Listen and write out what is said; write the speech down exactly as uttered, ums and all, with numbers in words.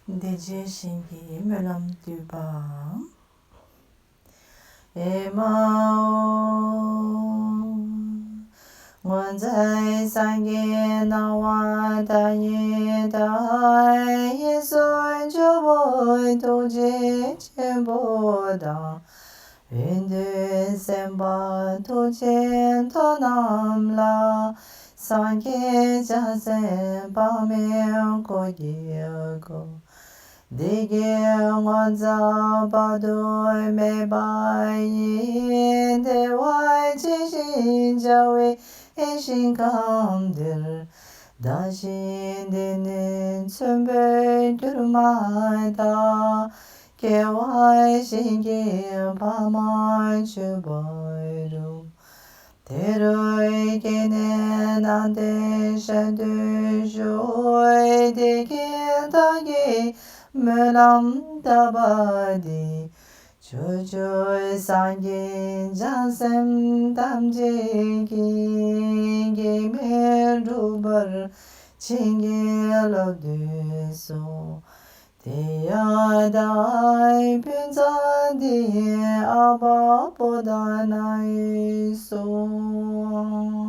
བདེ་ཆེན་ཞིང་གི་སྨོན་ལམ་བཏུས་པ། ཨེ་མ་ཧོ། སྔོན་བྱོན་སངས་རྒྱས་སྣང་བ་མཐའ་ཡས་དང་། གཡས་སུ་ཇོ་བོ་ཐུགས་རྗེ་ཆེན་པོ་དང་། ཡོན་ཏན་སེམས་དཔའ་མཐུ་ཆེན་ཐོབ་རྣམས་ལ། སངས་རྒྱས་བྱང་སེམས་དཔག་མེད་སྐུ་གྱི་སྒོ། བདེ་དགེ་ངོ་མཚར་དཔག་ཏུ་མེད་པ་ཡི། བདེ་བ་ཅན་ཞེས་བྱ་བའི་ཞིང་ཁམས་འདིར། བདག་གཞན་འདི་ནས་མཚོན་པའི་གྱུར་མ་དག། སྐྱེ་བ་གཞན་གྱིས་ཕ་མར་གྱུར་པ་རུ། དེ་རུ་སྐྱེས་ནས་སྣང་མཐའི་ཞིང་དུ་བཞུགས། བདེ་དགེ་བདག་གིས་སྨོན་ལམ་བཏབ་པ་འདི། ཕྱོགས་བཅུའི་སངས་རྒྱས་བྱང་སེམས་ཐམས་ཅད་ཀྱིས། གེགས་མེད་འགྲུབ་པར་བྱིན་གྱིས་རློབས་དུ་གསོལ། དེ་ཡང་བདག་ཕན་བཏགས་འདི་ཡི་ཨ་བ་པོ་ཏ་ན་ཡིས་སོ།